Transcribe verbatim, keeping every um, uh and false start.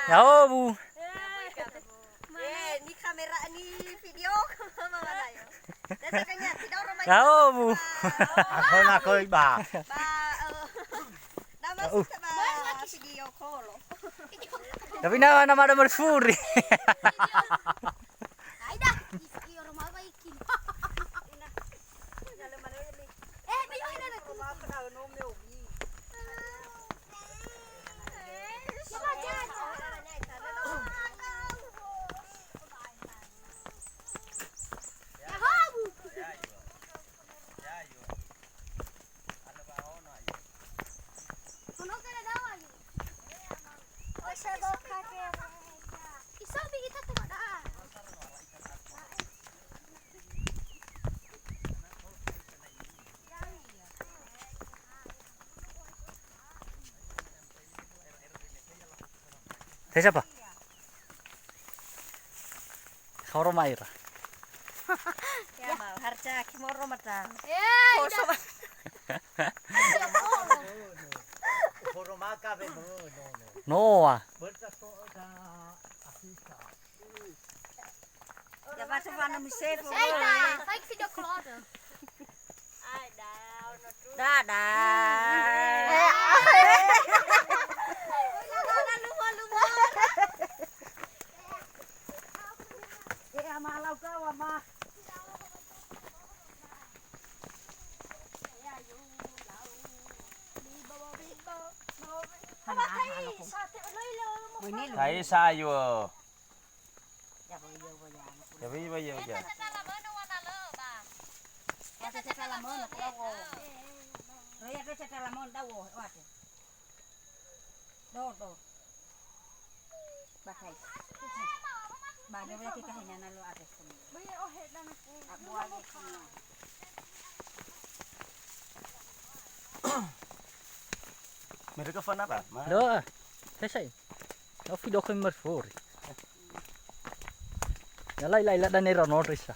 Ya'o, Bu. Eh, ni kamera, ni video. Mama Dayo. Dasar kanya, tidak orang banyak. Ya'o, Bu. Aku nak koi ba. Ba, eh, nama sih ba video call. Tapi nama, nama ada merfuri. Aida, isi orang apa ikin? Eh, bayo, aida, aida. Teh siapa? Horo maira. Ya, mau harca kimoro mata. Eh, koso ma-, Horo maka be mo, no, no. Noa. Berta to ka Afrika. Ya, pas mana misef. Saya tak, saya video call. Dadah. Eh, ama lau kau, ama. Hai, sayo. Ya, wi, wi, ya, ya. Roya ke cetala mon, dau, wate. Do, do. Bakai. Ba, do, ya, kita hanya nalo ada semua. Abu aja semua. Mereka fan apa? Ma- Do, ah. Saya, saya. Au fido khömi marfori. Ya, lai, lai, la dane ra nondre sa.